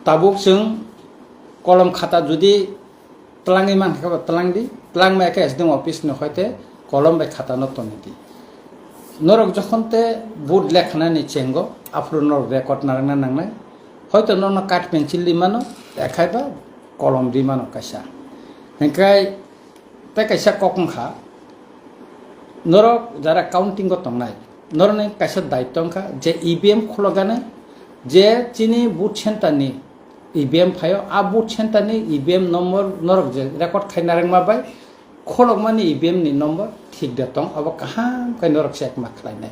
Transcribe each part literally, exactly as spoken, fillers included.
Tabuk chwng kolom khata jodi twlangwi mankha khe bo twlang di, twlang maya khe S D M office ni hoite kolom bai khata no toni di. Norok jokhon te vote lekhanani chengo, aphuru norok record narwkna nangnai. Hoito norokno card pencil ri mano, ekhai ba kolom ri mano kaisa. Hinkhe tei kaisa kok wngkha, norok jara counting o tongnai, norokni kaisa daityo wngkha je E V M khulogani, je chini vote center ni E V M phaio, a vote center ni E V M number norok je record khai narwkma bai kholokmani E V M ni number thik da tong, abo kaham khe norok check ma khlainai.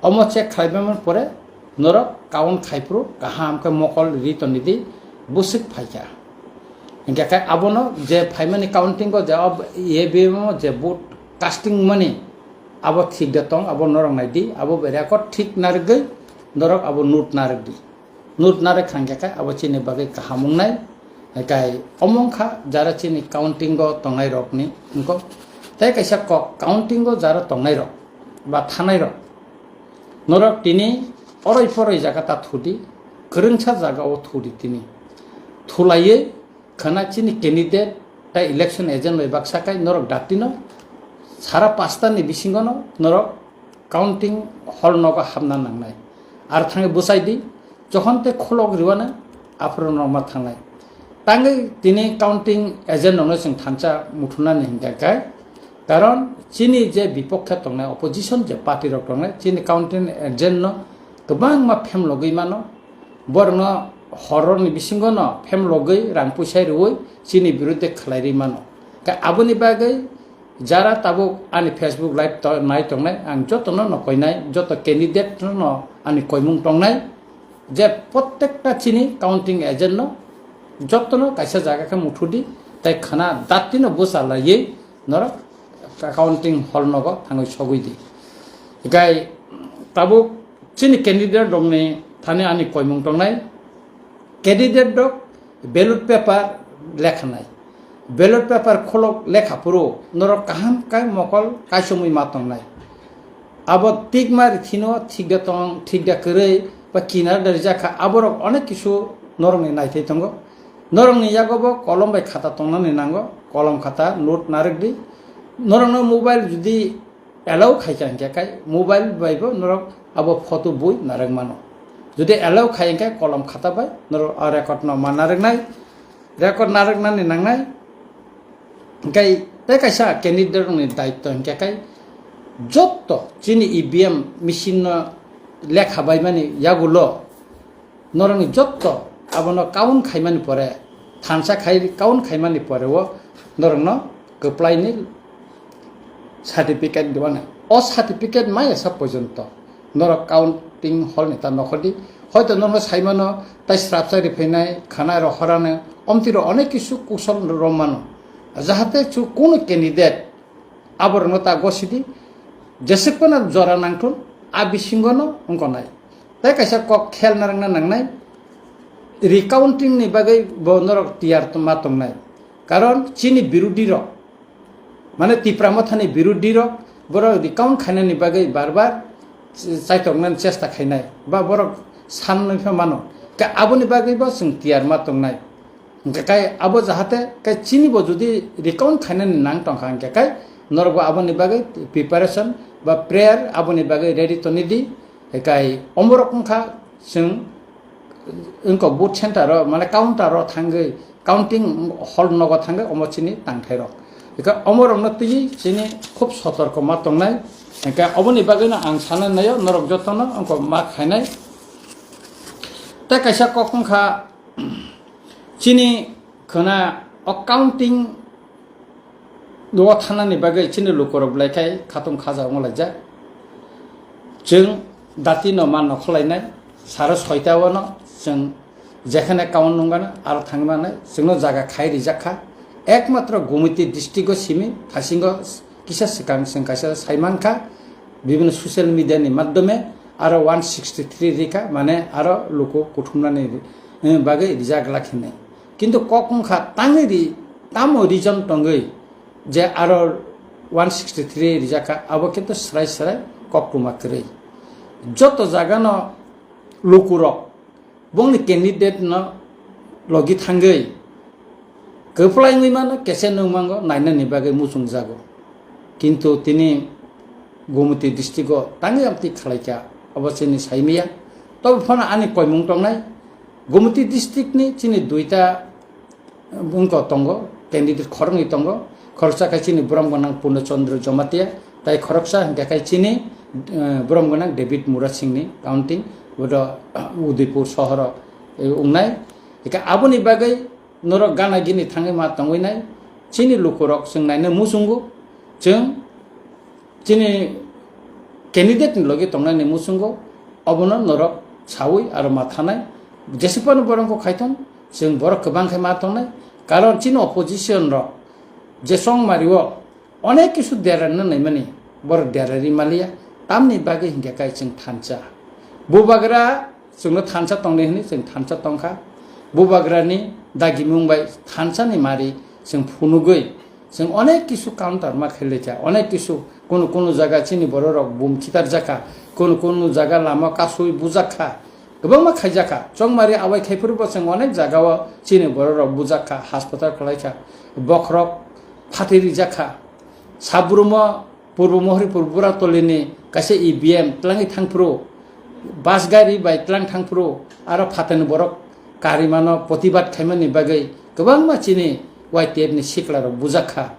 Omo check khlaibaimani pore norok count khai phuru kaham khe mokol ri toni di, bwswk phaikha. Hinkhe khe abono je phaimani counting o je ob-, E V M o je vote casting mani abo thik da tong, abo norok nai di, abo bai record thik narwgwi norok abo note narwk di. Note narwk khankhe khe abo chini bagwi kaham wngnai. Hinkhe omo wngkha jara chini counting o tongnai rokni wngkha. Tei kaisa kok, counting o jara tongnai rok ba thanai rok, norok tini oroi poroi jaga ta thudi, kwrwngsa jaga o thudi tini. Thulaiwi khwna chini candidate tei election agent bai baksa khai norok datino sara pasta ni bisingo no norok counting hall nogo hapna nangnai. Ar thangwi bwsai di, jokhon tei khulok riwana aphuru norok ma thangnai. Tangwi tini counting agent rokno chwng thansa muthunani hinkha khe, karon chini je bipokhe tongnai, opposition je party rok tongnai, chini counting agent no kwbangma phemlogwi mano, borokno horrorni bisingo no phemlogwi rang puisa riwi chini biruddhe khlai ri mano. Khe aboni bagwi jara tabuk ani Facebook live to-, nai tongnai, ang jotono no koinai, joto candidate no ani koimung tongnai, je prottekta chini counting agent no jotono kaisa jaga khe muthudi, tei khwna datino bwsa laiwi norok counting hall nogo thangwi sogwi di. Hinkhe tabuk chini candidate rokni thani ani koimung tongnai, candidate rok ballot paper lekhanai, ballot paper kholok lekha phuru norok kaham khe mokol kaisomwi ma tongnai. Abo tikma rithino thik da tong, thik da kwrwi ba kinar da rijak kha, aborok onek kisu norokni naithai tongo. Norokni yago bo kolom bai khata tongnani nango, kolom khata note narwk di. Norokno mobile jodi allow khaikha hinkhe khai mobile bai bo norok abo photo bui narwk mano. Jodi allow khai hinkhe kolom khata bai norok a record no ma narwknai, record narwknani nangnai. Hinkhe tei kaisa candidate rokni daityo hinkhe khai jotto chini E V M machine no lekha baimani yagulo norokni jotto abono count khaimani pore, thansa khai count khaimani pore o norokno kwplaini certificate dibanai. O certificate maya sa porjonto norok counting hall ni ta nokhordi. Hoito norokno saimano tai srapsa riphainai, khana rohorano, omtwi rok onek kisu kusol romano. Jahate chu kunu candidate aborokno ta gosidi, jeswk phano jora nangthun, a bisingono wngkha nai. Tei kaisa kok khel narwkna nangnai, recounting ni bagwi bo norok tiyar ma tongnai. Karon chini birudhi rok, mane Tipra Mothani birudhi rok, borok recount khainani bagwi bar bar chaitoknani chesta khainai, ba borok sanwi pha mano. Ka aboni bagwi bo chwng tiyar ma tongnai. Hingkhe kai abo jahate kai chini bo jodi recount khainani nang tongkha hingkhe kai norok bo aboni bagwi preparation ba prayer aboni bagwi ready toni di. Kai omorok wngkha chwng wngkha vote center o mane counter o thangwi counting hall nogo thangwi omo chini tangthai rok. Hingkhe omorokno twiwi chini khub sotorko ma tongnai. Hingkhe oboni bagwino ang sana naio norok jotono wngkha ma khainai. Tei kaisa kok wngkha, chini khwna o counting o thanani bagwi chini lukurok belai khai khatung khaja wnglaijak. Chwng dati no ma nokholainai, saro soita o no chwng jekhane count nung gana aro thangwi manai, chwngno jaga khai rijak kha. Ekmatro Gumiti district o simi thasingo kisa swkang chwng kaisa sai mankha, bibhinno social media ni madhyome aro one sixty three rikha, mane aro luku kuthumnani, eh, bagwi rijak glak hinwi. Kintu kok wngkha tangwi ri, tamo reason tongwi je aro one sixty three rijak kha, abo kintu srai srai koktwma kwrwi. Joto jagano lukurok bongni candidate no logi thangwi kwplai wngwi mano, kese nwng mango, nainani bagwi muchungjago. Kintu tini Gumti district-o tangwi amtwi khalaikha, obo chini saimaya. Tobo phano ani koimung tongnai, Gumti district-ni chini duita wngko tongo, candidate khoroknwi tongo. Khoroksa khe chini borom gwnang Purno Chandra Jamatia, tai khoroksa hwnkhe khe chini, eh, borom gwnang David Murasingni counting, bodo Udaipur sohoro, eh, wngnai. Hwnkhe aboni bagwi norok gana gini thangwi ma tongwi nai, chini lukurok chwng naina muchungo, chwng chini candidate ni logi tongnani muchungo, obono norok sawi aro ma thanai. Jese phano borok khaithon, chwng borok kwbang khai ma tongnai, karon chini opposition rok je chongmario onek kisu derarna naimani, borok derari maliya, tamni bagwi hinkhe kai chwng thansa. Bubagra chwngno thansa tongnai hwnwi chwng thansa tongkha. Bubagrani dagimung bai thansani mari chwng phunugwi chwng onek kisu counter ma khailai kha, onek kisu kunu kunu jaga chini bororok bum khitarjakha, kunu kunu jaga lama kasui bujakha, kwbangma khaijakha. Chongmari abai khaiphuru bo chwng onek jagao chini bororok bujakha, hospital khwlaikha, bokhorok phatwi rijakha. Sabrumo Purbo Mohoripur Buratolini kaisa E V M twlangwi thangphuru, bus gari bai twlang thangphuru, aro phatani borok karimano protibad khaimani bagwi kwbangma chini Y T F ni siklarok bujakha.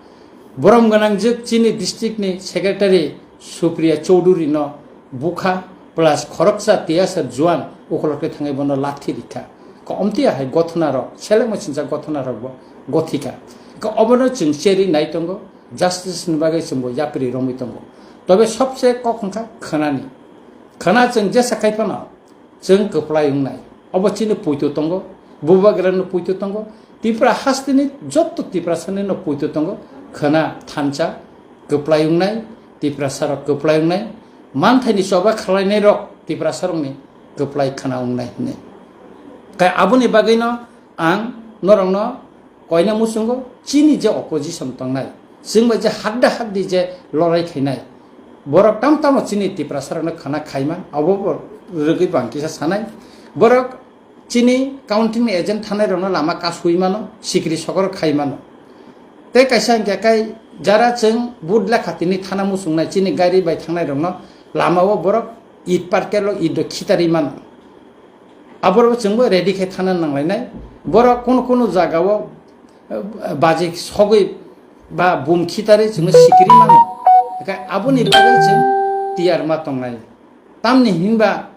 Borom gwnangjwk chini district ni secretary Supriya Chowdhury no bukha plus khoroksa tiyasa juan ukhulokhe thangwi bono lathi rikha. Ka omtiya hai gothonarok, selengma sinjak gothonarok bo gothikha. Ka obono chwng cherwi nai tongo, justice ni bagwi chwngbo yapri romwi tongo. Tobe sobse kok wngkha khwnani. Khwna chwng jesa khai phano chwng kwplai wngnai. Obo chini puito tongo, bubagrano puito tongo, Tipra hasteni jotto Tiprasani no puito tongo, khwna thansa kwplai wngnai, Tiprasarok kwplai wngnai, manthaini choba khwlainairok Tiprasarokni kwplai khwna wngnai hwnwi. Kai aboni bagwino ang norokno koina muchungo chini je opposition tongnai, chwng bai je hadda haddi je lorai khainai, borok tam tamo chini Tiprasarokno khwna khaima, abo bo rwgwi bo ang kisa sanai. Borok chini counting ni agent thanai rokno lama kasui mano, sikri sokor khai mano. Tei kaisa hwnkhe kai jara chwng vote lekha tini thana muchungnai chini gari bai thangnai rokno lama o borok it parkel o it rok khitarwi mano. Aborok chwngbo ready khe thana nanglainai. Borok kunu kunu jagao, eh, baji sogwi ba bum khitarwi chwngno sikri mano. Hwnkhe aboni bagwi chwng tiyar ma tongnai. Tamni hinba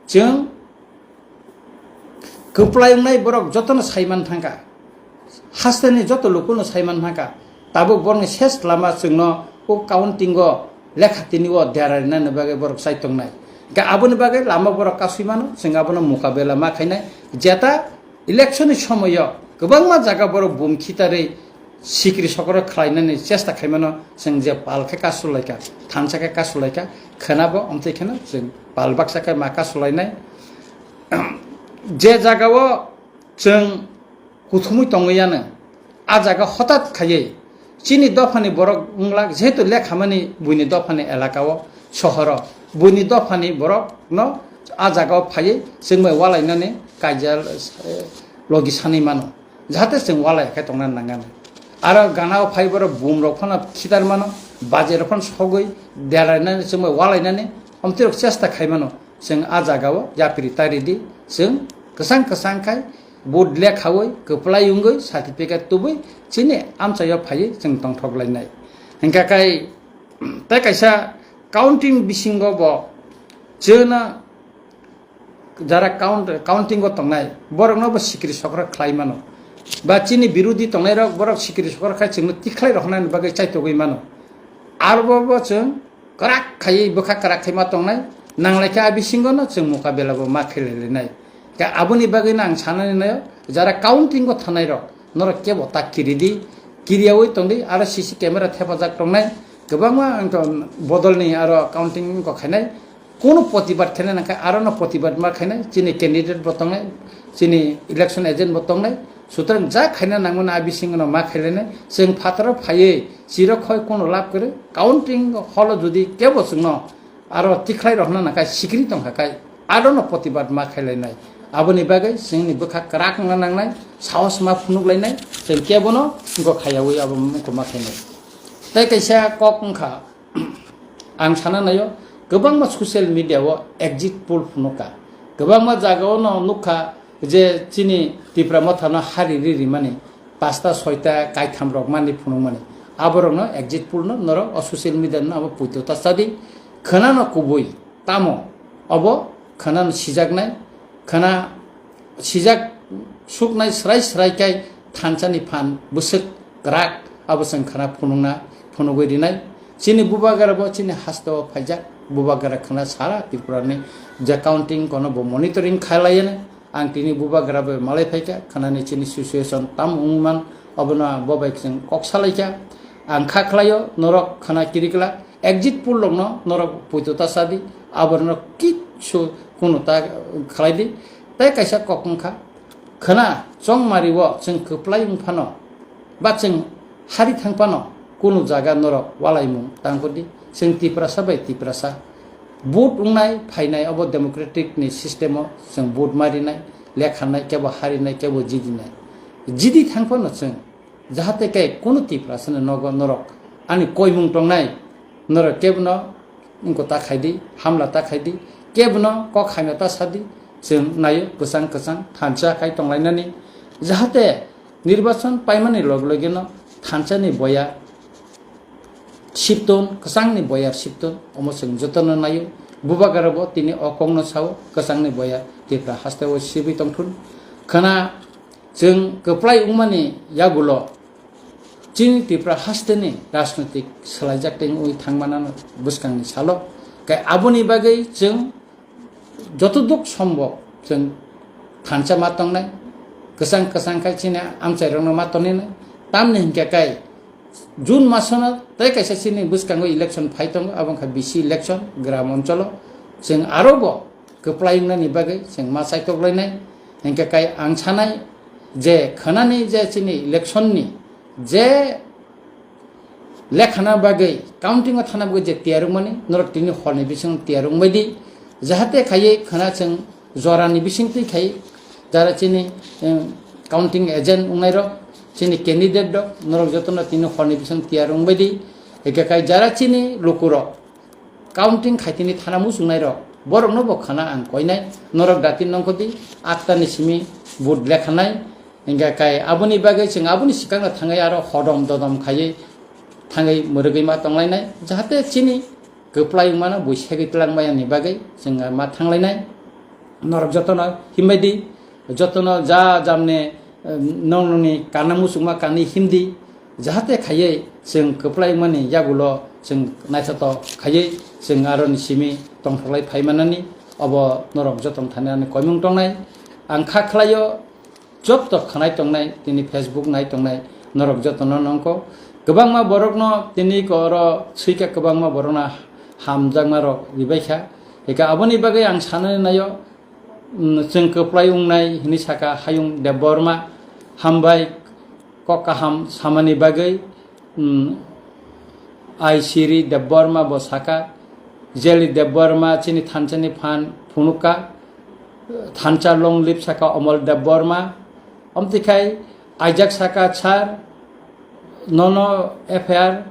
chwng kwplai wngnai borok jotono saiman thangkha. Hasteni joto lukuno saiman thangkha. Tabuk borokni ses lama chwngno o counting o lekha tini o dera rinani bagwi borok chai tongnai. Hwnkhe aboni bagwi lama borok kasui mano, chwng abono mukabela ma khainai. Jeta election ni somoyo kwbangma jaga borok bum khitarwi sikri sokoro khlainani chesta khaimano chwng je pal khe kasulaikha, thansa khe kasulaikha, khwnabo omtwi kheno chwng pal baksa khe ma kasulainai. Je jagao chwng kuthumwi tongwi yano, a jaga hotat khaiwi chini dophani borok wngla, jehetu lekhamani buini dophani elakao, sohoro buini dophani borokno a jagao phaiwi chwngbai walainani kaijal, eh, logi sanwi mano. Jahate chwng walai khe tongna nangnai. Aro ganao phai borok bum rok phano khitar mano, baji rok phano sogwi derainani chwngbai walainani omtwi rok chesta khai mano. Chwng a jagao yapri tari di, chwng kwchang kwchang khai vote lekhawi kwplai wngwi certificate tubui chini amchaio phaiwi chwng tongthok lainai. Hwnkha khai tei kaisa counting bisingo bo chwngno jara count, counting o tongnai, borokno bo sikri sokra khlai mano. Ba chini birodhi tongnai rok, borok sikri sokra khai chwngno tikhlai rok hwnani bagwi chaitogwi mano. Aro bo, bo chwng kwrak khaiwi bwkha kwrak khai ma tongnai, nanglaikha a bisingo no chwng mukabela bo ma khlai lainai. Khe aboni bagwi no ang sanani naio, jara counting o thanai rok, norok kebo ta kiri di, kiriyawi tong di, aro C C camera thepajak tongnai, kwbangma ang to bodolni aro counting wngkha khainai, kunu protibad khainai nangkha, aro no protibad ma khainai, chini candidate bo tongnai, chini election agent bo tongnai, sutrang ja khaina nangmani a bisingo no ma khailainai, chwng phataro phaiwi, chiro khoi kunu lab kwrwi, counting holo jodi kebo chwngno aro tikhlai rokna nangkha sikri tongkha kai, aro no protibad ma khailainai. Aboni bagwi chwngni bwkha kwrak wngna nangnai, saos ma phunuk lainai, chwng kebono wngkha khaiyaui abo wngkha ma khainai. Tei kaisa kok wngkha, ang sana naio, kwbangma social media o exit poll phunukha, kwbangma jaga o no nukha je chini Tipra Motha no hari ri rimani, pasta soita kaitham rok mani phunukmani, aborokno exit poll no norok o social media no abo puito ta chadi, khwnano kubui tamo obo khwnano sijaknai, khwna sijak suknai srai srai kai thansa ni phan bwswk kwrak abo chwng khwna phunukna phunugwi rinai. Chini bubagra bo chini haste o phaijak, bubagra khwna sara Tripura ni je counting kono bo monitoring khailaiya. Ang tini bubagra bai malai phaikha, khwnani chini situation tam wngman, obono bo bai chwng kok salaikha. Ang kha khlaio, norok khwna kirikla, exit poll rokno norok puito ta chadi, aborno kichu kunu ta khlai di. Tei kaisa kok wngkha, khwna chongmari o chwng kwplai wngphano, ba chwng hari thang phano kunu jaga norok walaimung tangkudi. Chwng Tiprasa bai Tiprasa vote wngnai phainai obo democratic ni system o chwng vote marinai, lekhanai, kebo harinai, kebo jidinai. Jidi thang phano chwng jahate kai kunu Tiprasa ni nogo norok ani koimung tongnai, norok kebono wngko ta khaidi, hamla ta khaidi, kebono kok hamya ta sadi, chwng naio kwchang kwchang thansa khai tonglainani, jahate nirbachon paimani log logeno thansa ni boya sipton, kwchangni boyar sipton, omo chwng jotono naio. Bubagra bo tini o kokno sao, kwchangni boyar Tripura haste o sibwi tongthun. Khwna chwng kwplai wngmani yagulo chini Tripura hasteni rajnotik swlaijak tei wngwi thangmanano bwskangni salo. Kai aboni bagwi chwng joto duk sombok chwng thansa ma tongnai, kwchang kwchang khai chini amchairokno ma tongninai. Tamni hinkhe kai June masono tei kaisa chini bwskango election phai tongo, abo wngkha B C election gram oncholo. Chwng aro bo kwplai wngnani bagwi chwng ma chaitoklainai. Hinkhe kai ang sanai je khwnani je chini election ni je lekhana bagwi, counting o thana bagwi je tiyar wngmani, norok tini horni bisingo tiyar wngbai di, jahate khaiwi khwna chwng jorani bisingtwi khai, jara chini, em, counting agent wngnairok, chini candidate rok, norok jotono tini horni bising tiyar wngbai di, eke kai jara chini lukurok counting khaitini thana muchungnai rok, borokno bo khana ang koinai, norok dati nongkhodi, atta ni simi vote lekhanai, hingkha kai aboni bagwi chwng aboni swkangno thangwi aro hodom dodom khaiwi thangwi mwrwgwi ma tonglainai, jahate chini kwplai wngmano bui segwi twlang maya ni bagwi chwng ma thanglainai, norok jotono himbai di. Jotono ja jamne, em, nong nongni kana muchungma kanwi himdi, jahate khaiwi chwng kwplai wngmani yagulo chwng naithotok khaiwi chwng aroni simi tongthoklai phaimanani, obo norok jotono thani ani koimung tongnai. Ang kha khlaio, joto khwnai tongnai, tini Facebook nai tongnai, norok jotono nongkho. Kwbangma borokno tini oro swikha, kwbangma borokno hamjakma rok ribaikha. Eka aboni bagwi ang sanani naio, mm, chwng kwplai wngnai hwnwi saka Hayung Debbarma, hambai kok kaham samani bagwi, mm, Aisiri Debbarma bo saka, Jeli Debbarma chini thansa ni phan phunukha, thansa long live saka Omol Debbarma, omtikhai aijak saka sir, nono F I R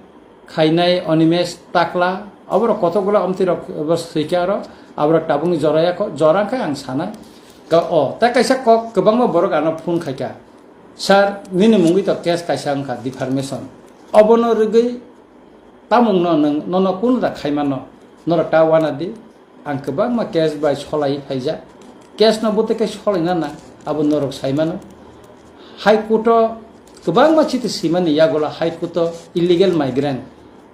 khainai Animesh Takla, aborok kotok gula omti rok bo swikha aro, aborok tabukni jora yakho, jora khe ang sanai. Ka-, o, tei kaisa kok kwbangma borok ano phone khaikha, "Sir, nini mungwi to case kaisa wngkha, defamation. Obono rwgwi tamungno nwng, nono kunu da khaimano, norok ta wana di." Ang kwbangma case bai solai phaijak. Case no bwtwi khe solaina nang, abo norok sai mano. High Court o kwbangma chiti swimani yagulo High Court o illegal migrant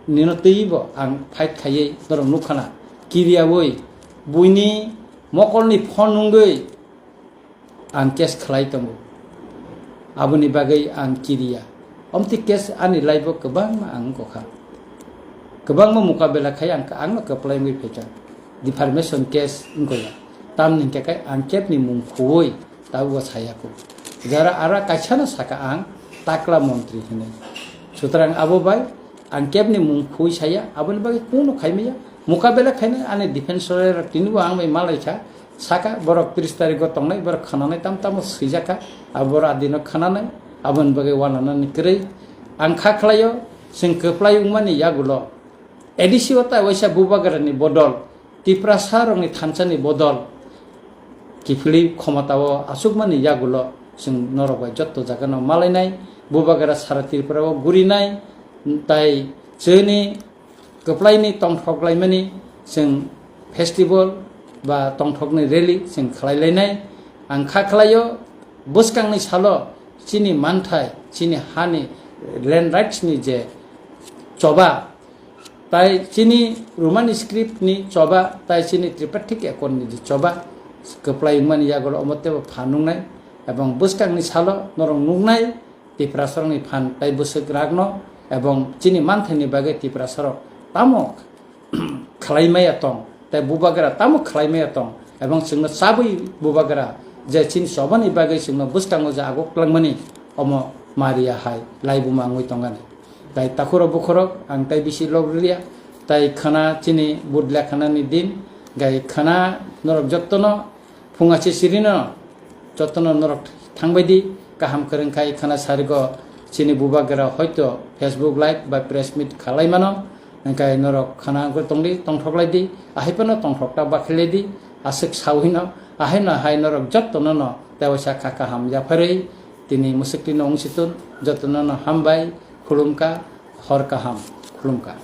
nino twibo ang fight khaiwi norok nukha na. Kiriyaui buini mokolni phone nungwi ang case khlai tongo. Aboni bagwi ang kiriya. Omti case ani life o kwbangma ang wngkha. Kwbangma mukabela khai ang, ang no kwplai wngwi phaikha. Defamation case wngkha ya. Tamni hwnkhe kai ang kebni mung khuwi tabukbo saya kho. Jara ara kaisa no saka ang takla montri hinwi. Sutrang abo bai ang kebni mung khuwi saya, aboni bagwi kunu khaimaya. Mukabela khaina ani defense lawyer rok tinibo ang bai malaikha. saka, borok tris tarikh o tongnai, borok khwnanai, tam tamo swijak kha, abo borok adino khwnanai, aboni bagwi uananani kwrwi. Ang kha khlaio, chwng kwplai wngmani yagulo A D C o tai waisa Bubagrani bodol, Tiprasa rokni thansa ni bodol, kiphilwi khomota o achukmani yagulo chwng norok bai jotto jaga no malainai, Bubagra sara Tripura o gurinai, tai chini kwplaini tongthok laimani chwng festival ba tongthokni rally chwng khlai lainai. Ang kha khlaio, bwskangni salo chini manthai, chini hani land rights ni je choba, tai chini Romani script ni choba, tai chini Tripartite Accord ni je choba, kwplai wngmani yagulo omo teibo phan nungnai, ebong bwskangni salo norok nuknai Tiprasarokni phan tai bwswk rakno, ebong chini manthaini bagwi Tiprasarok tamo khlai maya tong, tai Bubagra tamo khlai maya tong, ebong chwngno chabwi Bubagra je chini chobani bagwi chwngno bwskango je aguk langmani, omo mariya hai laibuma wngwi tongani. Tai takhurok bukhurok ang tai bisi log rwliya, tai khana chini budla khanani din, gai khana norok jottono phunga se sirino jottono norok thangbai di, kaham kwrwng khai khana sarigo chini Bubagra hoito Facebook live ba press meet khalai mano, hwnkhe norok khana wngwi tongdi, tongthok lai di, ahai phano tongthok ta bakhi lai di, aswk sawi no, ahai no hai norok jottono no tewaisa kha kaham yapharwi tini mwswk tino wng si tun, jottono no hambai, khulumkha, hor kaham, khulumkha.